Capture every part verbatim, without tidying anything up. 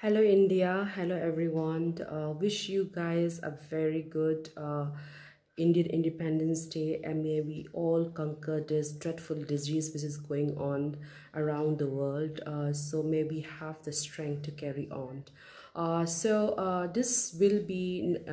Hello, India. Hello, everyone. Uh, wish you guys a very good uh, Indian Independence Day, and may we all conquer this dreadful disease which is going on around the world. Uh, so may we have the strength to carry on. Uh, so uh, this will be uh,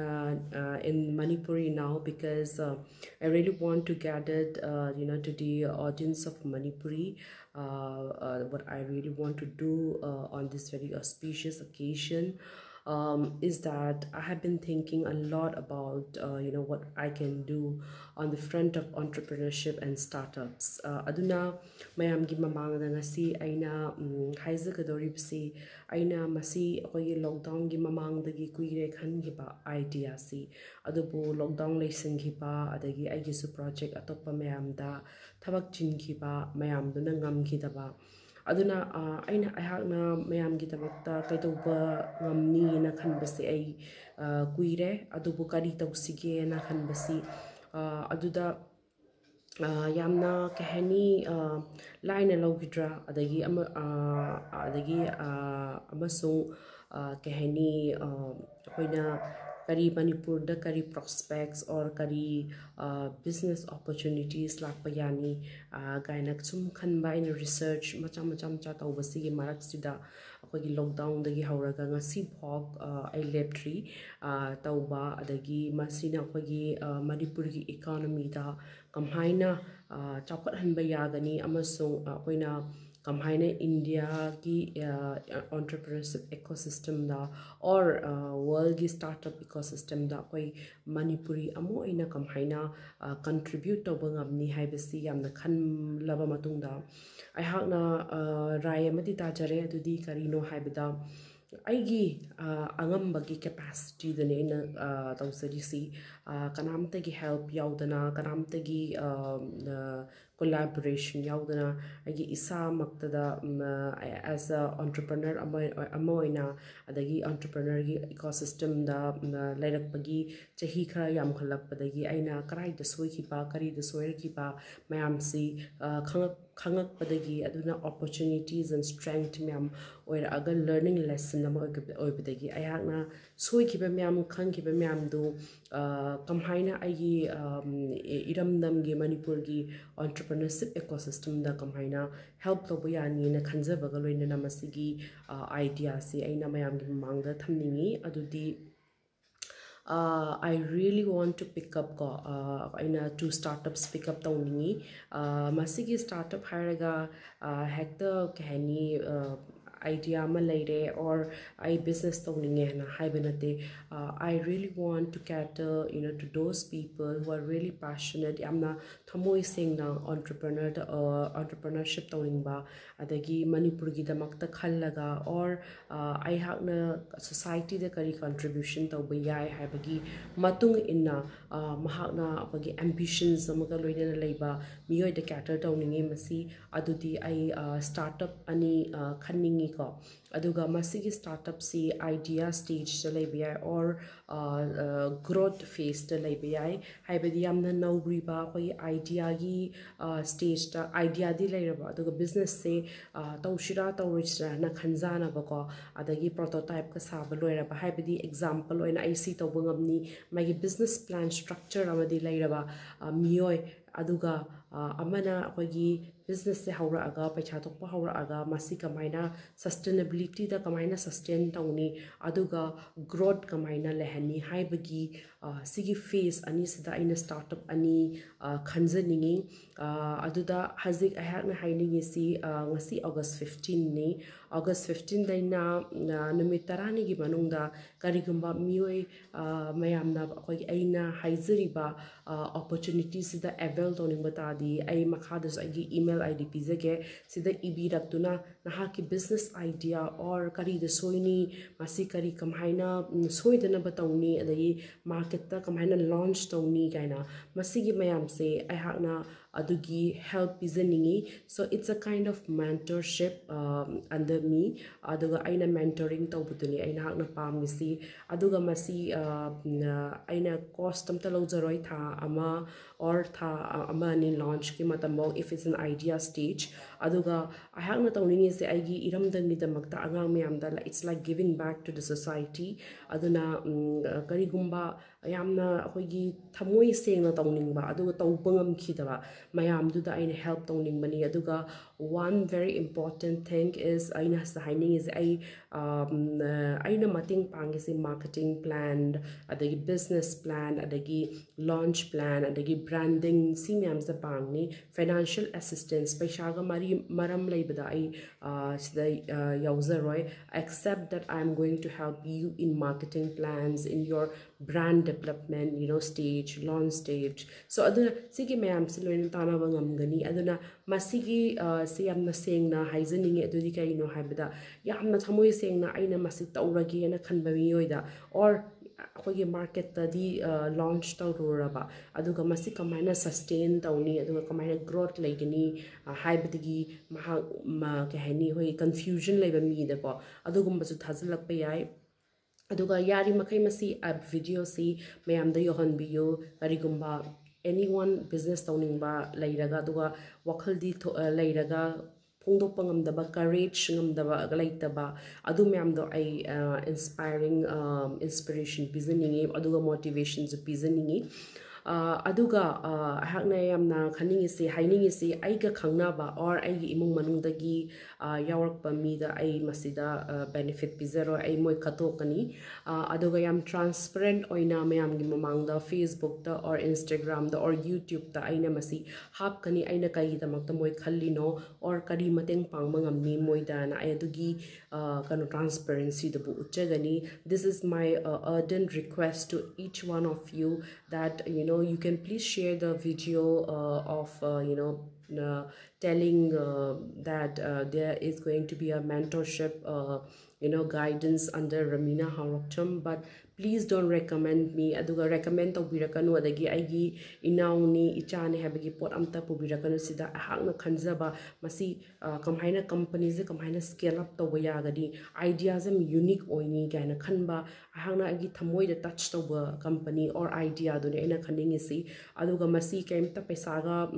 uh, in Manipuri now, because uh, I really want to gather, uh, you know, to the audience of Manipuri, uh, uh, what I really want to do uh, on this very auspicious occasion um, is that I have been thinking a lot about, uh, you know, what I can do on the front of entrepreneurship and startups. Uh, ꯑꯗꯨꯅ ꯃꯌꯥꯝꯒꯤ ꯃꯃꯥꯡꯗ ꯉꯁꯤ ꯑꯩꯅ ꯎꯝ, ꯍꯥꯏꯖꯒꯗꯧꯔꯤꯕꯁꯤ, ꯑꯩꯅ ꯃꯁꯤ ꯑꯩꯈꯣꯏꯒꯤ ꯂꯣꯛꯗꯥꯎꯟꯒꯤ ꯃꯃꯥꯡꯗꯒꯤ ꯀꯨꯏꯔꯦ ꯈꯟꯈꯤꯕ ꯑꯥꯏꯗꯤꯌꯥꯁꯤ, ꯑꯗꯨꯕꯨ ꯂꯣꯛꯗꯥꯎꯟ ꯂꯩꯁꯤꯟꯈꯤꯕ, ꯑꯗꯒꯤ ꯑꯩꯒꯤꯁꯨ ꯄ꯭ꯔꯣꯖꯦꯛ ꯑꯇꯣꯞꯄ ꯃꯌꯥꯝꯗ ꯊꯕꯛ ꯆꯤꯟꯈꯤꯕ ꯃꯌꯥꯝꯗꯨꯅ ꯉꯝꯈꯤꯗꯕ꯫ ꯑꯗꯨꯅ ꯑ, ꯑꯩꯅ, ꯑꯩꯍꯥꯛꯅ ꯃꯌꯥꯝꯒꯤꯗꯃꯛꯇ ꯀꯩꯗꯧꯕ ꯉꯝꯅꯤꯅ ꯈꯟꯕꯁꯦ ꯑꯩ ꯑ, ꯀꯨꯏꯔꯦ꯫ ꯑꯗꯨꯕꯨ ꯀꯔꯤ ꯇꯧꯁꯤꯒꯦꯅ ꯈꯟꯕꯁꯤ ꯑ, ꯑꯗꯨꯗ ꯑ, ꯌꯥꯝꯅ, ꯀꯩ ꯍꯥꯏꯅꯤ, ꯑ, ꯂꯥꯏꯅ ꯂꯧꯈꯤꯗ꯭ꯔꯥ, ꯑꯗꯒꯤ ꯑꯃ ꯑ, ꯑꯗꯒꯤ ꯑ, ꯑꯃꯁꯨꯡ ꯑ, ꯀꯩ ꯍꯥꯏꯅꯤ, ꯑ, ꯑꯩꯈꯣꯏꯅ ꯀꯔꯤ, ꯃꯅꯤꯄꯨꯔꯗ ꯀꯔꯤ prospects or ꯀꯔꯤ business opportunities ꯂꯥꯛꯄ ꯌꯥꯅꯤ ꯑ, ꯀꯥꯏꯅ ꯁꯨꯝ ꯈꯟꯕ꯫ ꯑꯩꯅ research ꯃꯆꯥ ꯃꯆꯥ ꯃꯆꯥ ꯇꯧꯕꯁꯤꯒꯤ ꯃꯔꯛꯁꯤꯗ ꯑꯩꯈꯣꯏꯒꯤ ꯂꯣꯛꯗꯥꯎꯟꯗꯒꯤ ꯍꯧꯔꯒ ꯉꯁꯤꯐꯥꯎ ꯑ, ꯑꯩ ꯂꯦꯞꯇ꯭ꯔꯤ ꯑ, ꯇꯧꯕ꯫ ꯑꯗꯒꯤ ꯃꯁꯤꯅ ꯑꯩꯈꯣꯏꯒꯤ ꯑ, ꯃꯅꯤꯄꯨꯔꯒꯤ economyꯗ ꯀꯃꯥꯏꯅ ꯑ, ꯆꯥꯎꯈꯠꯍꯟꯕ ꯌꯥꯒꯅꯤ ꯑꯃꯁꯨꯡ ꯑꯩꯈꯣꯏꯅ ꯀꯃꯥꯏꯅ ꯏꯟꯗꯤꯌꯥꯒꯤ entrepreneurship ecosystemꯗ or worldꯒꯤ startup ecosystemꯗ ꯑꯩꯈꯣꯏ ꯃꯅꯤꯄꯨꯔꯤ ꯑꯃ ꯑꯣꯏꯅ ꯀꯃꯥꯏꯅ contribute ꯇꯧꯕ ꯉꯝꯅꯤ ꯍꯥꯏꯕꯁꯤ ꯌꯥꯝꯅ ꯈꯜꯂꯕ ꯃꯇꯨꯡꯗ ꯑꯩꯍꯥꯛꯅ ꯑ, ꯔꯥꯏ ꯑꯃꯗꯤ ꯇꯥꯖꯔꯦ꯫ ꯑꯗꯨꯗꯤ ꯀꯔꯤꯅꯣ ꯍꯥꯏꯕꯗ, ꯑꯩꯒꯤ ꯑ, ꯑꯉꯝꯕꯒꯤ capacityꯗꯅꯦ ꯑꯩꯅ ꯑ, ꯇꯧꯖꯔꯤꯁꯤ꯫ ꯑ, ꯀꯅꯥꯝꯇꯒꯤ help ꯌꯥꯎꯗꯅ, ꯀꯅꯥꯝꯇꯒꯤ ꯑ, ꯑ, collaboration ꯌꯥꯎꯗꯅ, ꯑꯩꯒꯤ ꯏꯁꯥꯃꯛꯇꯗ ꯎꯝ, ꯑ, as a entrepreneur ꯑꯃ, ꯑꯃ ꯑꯣꯏꯅ, ꯑꯗꯒꯤ entrepreneurꯒꯤ ecosystemꯗ ꯎꯝ, ꯂꯩꯔꯛꯄꯒꯤ ꯆꯍꯤ ꯈꯔ ꯌꯥꯝꯈꯠꯂꯛꯄꯗꯒꯤ ꯑꯩꯅ ꯀꯗꯥꯏꯗ ꯁꯣꯏꯈꯤꯕ, ꯀꯔꯤꯗ ꯁꯣꯏꯔꯛꯈꯤꯕ ꯃꯌꯥꯝꯁꯤ ꯑ, ꯈꯪꯉꯛ ꯈꯪꯉꯛꯄꯗꯒꯤ, ꯑꯗꯨꯅ opportunities and strength ꯃꯌꯥꯝ ꯑꯣꯏꯔꯛꯑꯒ learning lesson ꯑꯃ ꯑꯣꯏꯕꯗꯒꯤ ꯑꯩꯍꯥꯛꯅ ꯁꯣꯏꯈꯤꯕ ꯃꯌꯥꯝ, ꯈꯪꯈꯤꯕ ꯃꯌꯥꯝꯗꯨ ꯀꯝꯍꯥꯏꯅ ꯑꯩꯒꯤ ꯏꯔꯝꯗꯝꯒꯤ ꯃꯅꯤꯄꯨꯔꯒꯤ entrepreneurship ecosystemꯗ ꯀꯝꯍꯥꯏꯅ help ꯇꯧꯕ ꯌꯥꯅꯤꯅ ꯈꯟꯖꯕꯒ ꯂꯣꯏꯅꯅ ꯃꯁꯤꯒꯤ ideaꯁꯤ ꯑꯩꯅ ꯃꯌꯥꯝꯒꯤ ꯃꯃꯥꯡꯗ ꯊꯝꯅꯤꯡꯉꯤ꯫ ꯑꯗꯨꯗꯤ I really want to pick up ꯀꯣ, ꯑꯩꯅ two startups pick up ꯇꯧꯅꯤꯡꯉꯤ꯫ ꯃꯁꯤꯒꯤ startup ꯍꯥꯏꯔꯒ ꯍꯦꯛꯇ ꯀꯩ ꯍꯥꯏꯅꯤ, idea ꯑꯃ ꯂꯩꯔꯦ or ꯑꯩ business ꯇꯧꯅꯤꯡꯉꯦ ꯍꯥꯏꯅ ꯍꯥꯏꯕ ꯅꯠꯇꯦ꯫ I really want to cater, you know, to those people who are really passionate, ꯌꯥꯝꯅ ꯊꯃꯣꯏ ꯁꯦꯡꯅ entrepreneurꯗ entrepreneurship ꯇꯧꯅꯤꯡꯕ, ꯑꯗꯒꯤ ꯃꯅꯤꯄꯨꯔꯒꯤꯗꯃꯛꯇ ꯈꯜꯂꯒ or ꯑꯩꯍꯥꯛꯅ societyꯗ ꯀꯔꯤ contribution ꯇꯧꯕ ꯌꯥꯏ ꯍꯥꯏꯕꯒꯤ ꯃꯇꯨꯡ ꯏꯟꯅ ꯃꯍꯥꯛꯅ ꯑꯩꯈꯣꯏꯒꯤ ambitions ꯑꯃꯒ ꯂꯣꯏꯅꯅ ꯂꯩꯕ ꯃꯤꯑꯣꯏꯗ cater ꯇꯧꯅꯤꯡꯉꯤ꯫ ꯃꯁꯤ ꯑꯗꯨꯗꯤ ꯑꯩ startup ꯑꯅꯤ ꯈꯟꯅꯤꯡꯉꯤꯀꯣ꯫ ꯑꯗꯨꯒ ꯃꯁꯤꯒꯤ startupꯁꯤ idea stageꯇ ꯂꯩꯕ ꯌꯥꯏ or growth phaseꯇ ꯂꯩꯕ ꯌꯥꯏ꯫ ꯍꯥꯏꯕꯗꯤ ꯌꯥꯝꯅ ꯅꯧꯔꯤꯕ ꯑꯩꯈꯣꯏꯒꯤ ideaꯒꯤ stageꯇ ideaꯗꯤ ꯂꯩꯔꯕ, ꯑꯗꯨꯒ businessꯁꯦ ꯇꯧꯁꯤꯔꯥ ꯇꯧꯔꯣꯏꯁꯤꯔꯥꯅ ꯈꯟꯖꯥꯅꯕꯀꯣ, ꯑꯗꯒꯤ prototypeꯀ ꯁꯥꯕ ꯂꯣꯏꯔꯕ, ꯍꯥꯏꯕꯗꯤ example ꯑꯣꯏꯅ ꯑꯩ ꯁꯤ ꯇꯧꯕ ꯉꯝꯅꯤ, ꯃꯥꯒꯤ business plan structure ꯑꯃꯗꯤ ꯂꯩꯔꯕ ꯃꯤꯑꯣꯏ, ꯑꯗꯨꯒ ꯑꯃꯅ ꯑꯩꯈꯣꯏꯒꯤ businessꯁꯦ ꯍꯧꯔꯛꯑꯒ, ꯄꯩꯁꯥ ꯊꯣꯛꯄ ꯍꯧꯔꯛꯑꯒ, ꯃꯁꯤ ꯀꯃꯥꯏꯅ sustainabilityꯗ ꯀꯃꯥꯏꯅ sustain ꯇꯧꯅꯤ, ꯑꯗꯨꯒ growth ꯀꯃꯥꯏꯅ ꯂꯩꯍꯟꯅꯤ ꯍꯥꯏꯕꯒꯤ ꯁꯤꯒꯤ phase ꯑꯅꯤꯁꯤꯗ ꯑꯩꯅ startup ꯑꯅꯤ ꯈꯟꯖꯅꯤꯡꯉꯤ꯫ ꯑꯗꯨꯗ ꯍꯧꯖꯤꯛ ꯑꯩꯍꯥꯛꯅ ꯍꯥꯏꯅꯤꯡꯉꯤꯁꯤ, ꯉꯁꯤ August fifteenꯅꯤ꯫ August fifteenꯗꯩꯅ ꯅꯨꯃꯤꯠ ꯇꯔꯥꯅꯤꯒꯤ ꯃꯅꯨꯡꯗ ꯀꯔꯤꯒꯨꯝꯕ ꯃꯤꯑꯣꯏ ꯃꯌꯥꯝꯅ ꯑꯩꯈꯣꯏꯒꯤ ꯑꯩꯅ ꯍꯥꯏꯖꯔꯤꯕ opportunityꯁꯤꯗ avail ꯇꯧꯅꯤꯡꯕ ꯇꯥꯔꯗꯤ, ꯑꯩ ꯃꯈꯥꯗꯁꯨ ꯑꯩꯒꯤ email ID ꯄꯤꯖꯒꯦ꯫ ꯁꯤꯗ ꯏꯕꯤꯔꯛꯇꯨꯅ ꯅꯍꯥꯛꯀꯤ business idea or ꯀꯔꯤꯗ ꯁꯣꯏꯅꯤ, ꯃꯁꯤ ꯀꯔꯤ ꯀꯃꯥꯏꯅ ꯁꯣꯏꯗꯅꯕ ꯇꯧꯅꯤ, ꯑꯗꯒꯤ marketꯇ ꯀꯃꯥꯏꯅ launch ꯇꯧꯅꯤ ꯀꯥꯏꯅ, ꯃꯁꯤꯒꯤ ꯃꯌꯥꯝꯁꯦ ꯑꯩꯍꯥꯛꯅ ꯑꯗꯨꯒꯤ help ꯄꯤꯖꯅꯤꯡꯉꯤ꯫ So it's a kind of mentorship, um, under me. ꯑꯗꯨꯒ ꯑꯩꯅ mentoring ꯇꯧꯕꯗꯨꯅꯤ ꯑꯩꯅ ꯍꯥꯛꯅ ꯄꯥꯝꯃꯤꯁꯤ꯫ ꯑꯗꯨꯒ ꯃꯁꯤ, uh, ꯑꯩꯅ cost ꯑꯝꯇ ꯂꯧꯖꯔꯣꯏ, ꯊꯥ ꯑꯃ or ꯊꯥ ꯑꯃ ꯑꯅꯤ launchꯀꯤ ꯃꯇꯝꯐꯥꯎ, if it's an idea stage꯫ ꯑꯗꯨꯒ ꯑꯩꯍꯥꯛꯅ ꯇꯧꯅꯤꯡꯉꯤꯁꯦ ꯑꯩꯒꯤ ꯏꯔꯝꯗꯝꯒꯤꯗꯃꯛꯇ, ꯑꯉꯥꯡ ꯃꯌꯥꯝꯗ, it's like giving back to the society꯫ ꯑꯗꯨꯅ, ꯎꯝ, ꯀꯔꯤꯒꯨꯝꯕ ꯌꯥꯝꯅ ꯑꯩꯈꯣꯏꯒꯤ ꯊꯃꯣꯏ ꯁꯦꯡꯅ ꯇꯧꯅꯤꯡꯕ ꯑꯗꯨꯒ ꯇꯧꯕ ꯉꯝꯈꯤꯗꯕ ꯃꯌꯥꯝꯗꯨꯗ ꯑꯩꯅ help ꯇꯧꯅꯤꯡꯕꯅꯤ꯫ ꯑꯗꯨꯒ one very important thing is, ꯑꯩꯅ ꯍꯥꯏꯅꯤꯡꯉꯤꯁꯦ, ꯑꯩ, ꯑꯝ, ꯑꯩꯅ ꯃꯇꯦꯡ ꯄꯥꯡꯉꯤꯁꯦ marketing plan, ꯑꯗꯒꯤ business plan, ꯑꯗꯒꯤ launch plan, ꯑꯗꯒꯤ branding, ꯁꯤ ꯃꯌꯥꯝꯁꯤꯗ ꯄꯥꯡꯅꯤ꯫ Financial assistance, ꯄꯩꯁꯥꯒ ꯃꯔꯤ ꯃꯔꯝ ꯂꯩꯕꯗ ꯑꯩ, ꯑ, ꯁꯤꯗ, ꯑ, ꯌꯥꯎꯖꯔꯣꯏ꯫ Except that I am going to help you in marketing plans, in your brand development, you know, stage, launch stage꯫ So ꯑꯗꯨꯅ ꯁꯤꯒꯤ ꯃꯌꯥꯝꯁꯤ ꯂꯣꯏꯅ ꯇꯥꯟꯅꯕ ꯉꯝꯒꯅꯤ꯫ ꯑꯗꯨꯅ ꯃꯁꯤꯒꯤ, ꯑ, ꯁꯤ ꯌꯥꯝꯅ ꯁꯦꯡꯅ ꯍꯥꯏꯖꯅꯤꯡꯉꯤ꯫ ꯑꯗꯨꯗꯤ ꯀꯩꯅꯣ ꯍꯥꯏꯕꯗ, ꯌꯥꯝꯅ ꯊꯃꯣꯏ ꯁꯦꯡꯅ ꯑꯩꯅ ꯃꯁꯤ ꯇꯧꯔꯒꯦꯅ ꯈꯟꯕ ꯃꯤꯑꯣꯏꯗ, or ꯑꯩꯈꯣꯏꯒꯤ marketꯇꯗꯤ, ꯑ, launch ꯇꯧꯔꯨꯔꯕ, ꯑꯗꯨꯒ ꯃꯁꯤ ꯀꯃꯥꯏꯅ sustain ꯇꯧꯅꯤ, ꯑꯗꯨꯒ ꯀꯃꯥꯏꯅ growth ꯂꯩꯒꯅꯤ, ꯑ, ꯍꯥꯏꯕꯗꯒꯤ ꯃꯍꯥꯛ, ꯃ-, ꯀꯩ ꯍꯥꯏꯅꯤ, ꯑꯩꯈꯣꯏꯒꯤ confusion ꯂꯩꯕ ꯃꯤꯗꯀꯣ, ꯑꯗꯨꯒꯨꯝꯕꯁꯨ ꯊꯥꯖꯤꯜꯂꯛꯄ ꯌꯥꯏ꯫ ꯑꯗꯨꯒ ꯌꯥꯔꯤꯃꯈꯩ ꯃꯁꯤ, ꯑ, videoꯁꯤ ꯃꯌꯥꯝꯗ ꯌꯧꯍꯟꯕꯤꯌꯨ꯫ ꯀꯔꯤꯒꯨꯝꯕ anyone business ꯇꯧꯅꯤꯡꯕ ꯂꯩꯔꯒ, ꯑꯗꯨꯒ ꯋꯥꯈꯜꯗꯤ ꯊꯣ-, ꯑ, ꯂꯩꯔꯒ ꯐꯣꯡꯗꯣꯛꯄ ꯉꯝꯗꯕ, courage ꯉꯝꯗꯕ, ꯂꯩꯇꯕ, ꯑꯗꯨ ꯃꯌꯥꯝꯗꯣ ꯑꯩ, ꯑ, inspiring, ꯑ, inspiration ꯄꯤꯖꯅꯤꯡꯉꯤ, ꯑꯗꯨꯒ motivationꯁꯨ ꯄꯤꯖꯅꯤꯡꯉꯤ꯫ ꯑ, ꯑꯗꯨꯒ, ꯑ, ꯑꯩꯍꯥꯛꯅ ꯌꯥꯝꯅ ꯈꯟꯅꯤꯡꯉꯤꯁꯤ, ꯍꯥꯏꯅꯤꯡꯉꯤꯁꯤ, ꯑꯩꯒ ꯈꯪꯅꯕ or ꯑꯩꯒꯤ ꯏꯃꯨꯡ ꯃꯅꯨꯡꯗꯒꯤ, ꯑ, ꯌꯥꯎꯔꯛꯄ ꯃꯤꯗ ꯑꯩ ꯃꯁꯤꯗ, ꯑ, benefit ꯄꯤꯖꯔꯣꯏ, ꯑꯩ ꯃꯣꯏ ꯈꯠꯇꯣꯛꯀꯅꯤ꯫ ꯑ, ꯑꯗꯨꯒ ꯌꯥꯝ transparent ꯑꯣꯏꯅ ꯃꯌꯥꯝꯒꯤ ꯃꯃꯥꯡꯗ Facebookꯇ or Instagramꯗ or YouTubeꯇ ꯑꯩꯅ ꯃꯁꯤ ꯍꯥꯞꯀꯅꯤ, ꯑꯩꯅ ꯀꯔꯤꯒꯤꯗꯃꯛꯇ ꯃꯣꯏ ꯈꯜꯂꯤꯅꯣ or ꯀꯔꯤ ꯃꯇꯦꯡ ꯄꯥꯡꯕ ꯉꯝꯅꯤ ꯃꯣꯏꯗꯅ, ꯑꯩ ꯑꯗꯨꯒꯤ, ꯑ, ꯀꯩꯅꯣ, transparencyꯗꯨꯕꯨ ꯎꯠꯆꯒꯅꯤ꯫ This is my, uh, urgent request to each one of you that, you know, you can please share the video, uh, of, uh, you know, uh, telling, uh, that, uh, there is going to be a mentorship, uh, you know, guidance under Ramina Haorokcham, but Please don't recommend me, ꯑꯗꯨꯒ recommend ꯇꯧꯕꯤꯔꯛꯀꯅꯨ, ꯑꯗꯒꯤ ꯑꯩꯒꯤ ꯏꯅꯥꯎꯅꯤ, ꯏꯆꯥꯅꯤ ꯍꯥꯏꯕꯒꯤ ꯄꯣꯠ ꯑꯝꯇ ꯄꯨꯕꯤꯔꯛꯀꯅꯨ꯫ ꯁꯤꯗ ꯑꯩꯍꯥꯛꯅ ꯈꯟꯖꯕ, ꯃꯁꯤ ꯀꯃꯥꯏꯅ ꯀꯝꯄꯅꯤꯁꯦ ꯀꯃꯥꯏꯅ scale up ꯇꯧꯕ ꯌꯥꯒꯅꯤ, ideaꯁꯦ ꯌꯥꯝ unique ꯑꯣꯏꯅꯤ ꯀꯥꯏꯅ ꯈꯟꯕ, ꯑꯩꯍꯥꯛꯅ ꯑꯩꯒꯤ ꯊꯃꯣꯏꯗ touch ꯇꯧꯕ company or ideaꯗꯨꯅꯤ ꯑꯩꯅ ꯈꯟꯅꯤꯡꯉꯤꯁꯤ꯫ ꯑꯗꯨꯒ ꯃꯁꯤ ꯀꯔꯤꯝꯇ ꯄꯩꯁꯥꯒ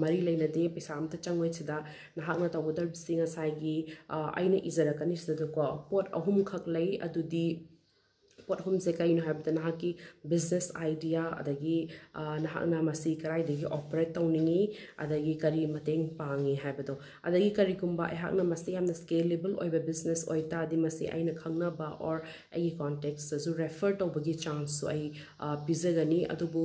ꯃꯔꯤ ꯂꯩꯅꯗꯦ, ꯄꯩꯁꯥ ꯑꯝꯇ ꯆꯪꯉꯣꯏ꯫ ꯁꯤꯗ ꯅꯍꯥꯛꯅ ꯇꯧꯒꯗꯕꯁꯤ ꯉꯁꯥꯏꯒꯤ ꯑꯩꯅ ꯏꯖꯔꯛꯀꯅꯤ ꯁꯤꯗꯀꯣ, ꯄꯣꯠ ꯑꯍꯨꯝꯈꯛ ꯂꯩ꯫ ꯑꯗꯨꯗꯤ ꯄꯣꯠ ꯑꯍꯨꯝꯁꯦ ꯀꯩꯅꯣ ꯍꯥꯏꯕꯗ, ꯅꯍꯥꯛꯀꯤ business idea, ꯑꯗꯒꯤ ꯅꯍꯥꯛꯅ ꯃꯁꯤ ꯀꯗꯥꯏꯗꯒꯤ operate ꯇꯧꯅꯤꯡꯉꯤ, ꯑꯗꯒꯤ ꯀꯔꯤ ꯃꯇꯦꯡ ꯄꯥꯡꯉꯤ ꯍꯥꯏꯕꯗꯣ꯫ ꯑꯗꯒꯤ ꯀꯔꯤꯒꯨꯝꯕ ꯑꯩꯍꯥꯛꯅ ꯃꯁꯤ ꯌꯥꯝꯅ scalable ꯑꯣꯏꯕ business ꯑꯣꯏꯇꯥꯔꯗꯤ, ꯃꯁꯤ ꯑꯩꯅ ꯈꯪꯅꯕ or ꯑꯩꯒꯤ contactsꯇꯁꯨ refer ꯇꯧꯕꯒꯤ chanceꯁꯨ ꯑꯩ ꯄꯤꯖꯒꯅꯤ꯫ ꯑꯗꯨꯕꯨ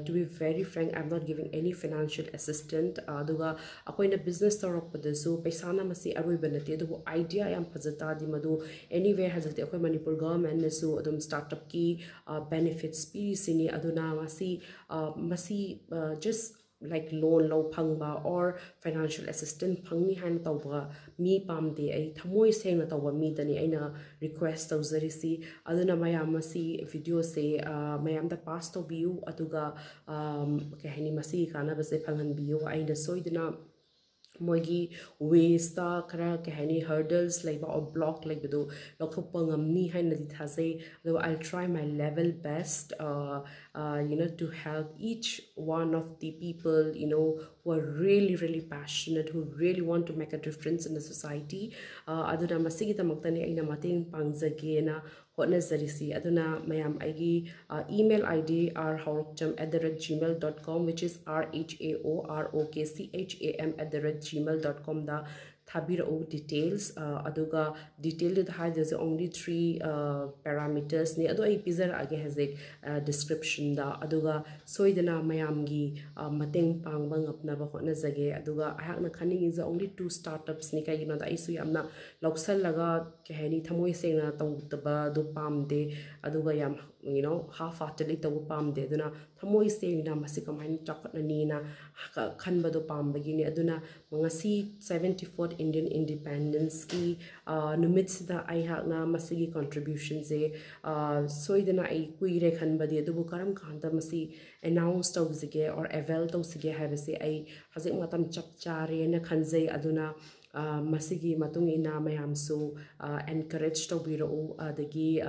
to be very frank, I am not giving any financial assistance. ꯑꯗꯨꯒ ꯑꯩꯈꯣꯏꯅ business ꯇꯧꯔꯛꯄꯗꯁꯨ ꯄꯩꯁꯥꯅ ꯃꯁꯤ ꯑꯔꯣꯏꯕ ꯅꯠꯇꯦ, ꯑꯗꯨꯕꯨ idea ꯌꯥꯝ ꯐꯖ ꯇꯥꯔꯗꯤ ꯃꯗꯨ anywhere, ꯍꯧꯖꯤꯛꯇꯤ ꯑꯩꯈꯣꯏ ꯃꯅꯤꯄꯨꯔ governmentꯅꯁꯨ ꯑꯗꯨꯝ startupꯀꯤ benefits ꯄꯤꯔꯤꯁꯤꯅꯤ꯫ ꯑꯗꯨꯅ ꯃꯁꯤ ꯃꯁꯤ just like loan ꯂꯧ ꯐꯪꯕ or financial assistance ꯐꯪꯅꯤ ꯍꯥꯏꯅ ꯇꯧꯕ ꯃꯤ ꯄꯥꯝꯗꯦ꯫ ꯑꯩ ꯊꯃꯣꯏ ꯁꯦꯡꯅ ꯇꯧꯕ ꯃꯤꯗꯅꯤ ꯑꯩꯅ request ꯇꯧꯖꯔꯤꯁꯤ꯫ ꯑꯗꯨꯅ ꯃꯌꯥꯝ ꯃꯁꯤ videoꯁꯦ ꯃꯌꯥꯝꯗ pass ꯇꯧꯕꯤꯌꯨ, ꯑꯗꯨꯒ ꯀꯩ ꯍꯥꯏꯅꯤ, ꯃꯁꯤꯒꯤ ꯀꯥꯟꯅꯕꯁꯦ ꯐꯪꯍꯟꯕꯤꯌꯨ꯫ ꯑꯩꯅ ꯁꯣꯏꯗꯅ ꯃꯣꯏꯒꯤ wayꯁꯇ ꯈꯔ, ꯀꯩ ꯍꯥꯏꯅꯤ, hurdles ꯂꯩꯕ or block ꯂꯩꯕꯗꯨ ꯂꯧꯊꯣꯛꯄ ꯉꯝꯅꯤ ꯍꯥꯏꯅꯗꯤ ꯊꯥꯖꯩ꯫ ꯑꯗꯨꯒ I'll try my level best, you know, to help each one of the people, you know, who are really, really passionate, who really want to make a difference in the society. ꯑꯗꯨꯅ ꯃꯁꯤꯒꯤꯗꯃꯛꯇꯅꯤ ꯑꯩꯅ ꯃꯇꯦꯡ ꯄꯥꯡꯖꯒꯦꯅ ꯍꯣꯠꯅꯖꯔꯤꯁꯤ꯫ ꯑꯗꯨꯅ ꯃꯌꯥꯝ ꯑꯩꯒꯤ email ID R Haorokcham at the rate gmail dot com, which is R H A O R O K C H A M at the rate gmail dot comꯗ ꯊꯥꯕꯤꯔꯛꯎ details꯫ ꯑꯗꯨꯒ detailꯗꯨꯗ ꯍꯥꯏꯗꯣꯏꯁꯦ only three parametersꯅꯤ꯫ ꯑꯗꯣ ꯑꯩ ꯄꯤꯖꯔꯛꯑꯒꯦ ꯍꯧꯖꯤꯛ descriptionꯗ꯫ ꯑꯗꯨꯒ ꯁꯣꯏꯗꯅ ꯃꯌꯥꯝꯒꯤ ꯃꯇꯦꯡ ꯄꯥꯡꯕ ꯉꯝꯅꯕ ꯍꯣꯠꯅꯖꯒꯦ꯫ ꯑꯗꯨꯒ ꯑꯩꯍꯥꯛꯅ ꯈꯟꯅꯤꯡꯉꯤꯁꯦ only two startupsꯅꯤ꯫ ꯀꯩꯒꯤꯅꯣꯗ ꯑꯩꯁꯨ ꯌꯥꯝꯅ ꯂꯧꯁꯜꯂꯒ, ꯀꯩ ꯍꯥꯏꯅꯤ, ꯊꯃꯣꯏ ꯁꯦꯡꯅ ꯇꯧꯗꯕꯗꯣ ꯄꯥꯝꯗꯦ꯫ ꯑꯗꯨꯒ ꯌꯥꯝ, you know, half heartedly ꯇꯧꯕ ꯄꯥꯝꯗꯦ꯫ ꯑꯗꯨꯅ ꯊꯃꯣꯏ ꯁꯦꯡꯅ ꯃꯁꯤ ꯀꯃꯥꯏꯅ ꯆꯥꯎꯈꯠꯅꯅꯤꯅ ꯈꯟꯕꯗꯣ ꯄꯥꯝꯕꯒꯤꯅꯤ꯫ ꯑꯗꯨꯅ ꯉꯁꯤ seventy fourth Indian Independence ꯀꯤ ꯅꯨꯃꯤꯠꯁꯤꯗ ꯑꯩꯍꯥꯛꯅ ꯃꯁꯤꯒꯤ contribution ꯁꯦ ꯁꯣꯏꯗꯅ ꯑꯩ ꯀꯨꯏꯔꯦ ꯈꯟꯕꯗꯤ, ꯑꯗꯨꯕꯨ ꯀꯔꯝ ꯀꯥꯟꯗ ꯃꯁꯤ announce ꯇꯧꯁꯤꯒꯦ or avail ꯇꯧꯁꯤꯒꯦ ꯍꯥꯏꯕꯁꯦ ꯑꯩ ꯍꯧꯖꯤꯛ ꯃꯇꯝ ꯆꯞ ꯆꯥꯔꯦꯅ ꯈꯟꯖꯩ꯫ ꯑꯗꯨꯅ ꯃꯁꯤꯒꯤ ꯃꯇꯨꯡ ꯏꯟꯅ ꯃꯌꯥꯝꯁꯨ encourage ꯇꯧꯕꯤꯔꯛꯎ, ꯑꯗꯒꯤ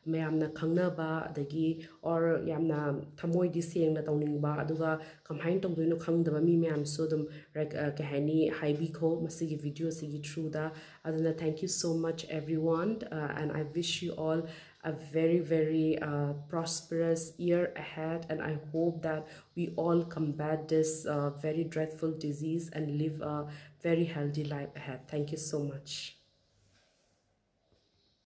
ꯃꯌꯥꯝꯅ ꯈꯪꯅꯕ, ꯑꯗꯒꯤ or ꯌꯥꯝꯅ ꯊꯃꯣꯏꯗꯤ ꯁꯦꯡꯅ ꯇꯧꯅꯤꯡꯕ, ꯑꯗꯨꯒ ꯀꯃꯥꯏꯅ ꯇꯧꯗꯣꯏꯅꯣ ꯈꯪꯗꯕ ꯃꯤ ꯃꯌꯥꯝꯁꯨ ꯑꯗꯨꯝ ꯀꯩ ꯍꯥꯏꯅꯤ, ꯍꯥꯏꯕꯤꯈꯣ ꯃꯁꯤꯒꯤ video ꯁꯤꯒꯤ through ꯗ꯫ ꯑꯗꯨꯅ thank you so much everyone, and I wish you all a very, very prosperous year ahead, and I hope that we all combat this very dreadful disease and live a very healthy life ahead. Thank you so much.